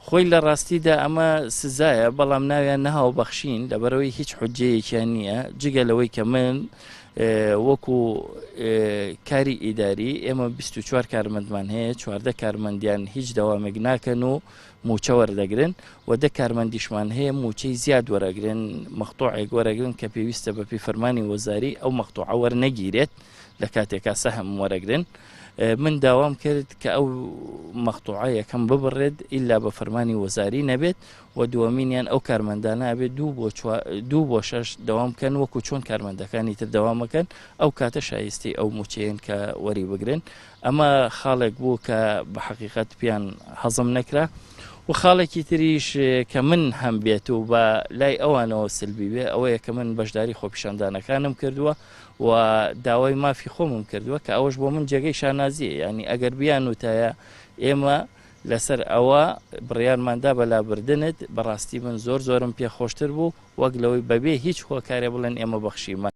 خۆی لە ڕاستیدا ئەمە سزایە، بەڵام ناویان نەهاو بەخشین لەبەرئەوەی هیچ حوجەیەکیان نییە، جگە لەوەی کە من وەکو کاری ئیداری ئێمە 24 کارمەندمان هەیە، 14 کارمەندیان هیچ دەوامێک ناکەن و موچە وەردەگرن و 10 کارمەندیشمان هەیە موچەی زیاد وەرەگرن، مەقتوعێک وەرەگرن کە پێویستە بە پێی فەرمانی وەزاری ئەو مەقتوعە وەرنەگیرێت لە کاتێکا سەهم وەرەگرن. من داوام کرد کە ئەو مەقتوعە یەکەم ببڕێت ئیلا بە فەرمانی وەزاری نەبێت و دووەمینیان ئەو کارمەندانە ئەبێت دوو بۆ شەش دەوام بکەن وەکو چۆن کارمەندەکانی تر دەوامەکەن ئەو کاتە شایستەی ئەو موچەیەن کە وەری بگرن. ئەمە خاڵێک بوو کە بە حەقیقەت پێیان هەزم نەکرا و خاڵێکی تریش کە من هەم بێت و بە لای ئەوانەوە سلبی بێ ئەوەیە کە من بەشداری خۆپیشاندانەکانم کردووە و داوای مافی خۆمم کردووە کە ئەوەش بۆ من جێگەی شانازییە، یانی ئەگەر بیانوتایە ئێمە لەسەر ئەوە بڕیارمان دا بە لابردنت، بەڕاستی من زۆر زۆرم پێ خۆشتر بوو وەک لەوەی بەبێ هیچ هۆکارێ بڵێن ئێمە بەخشیمان.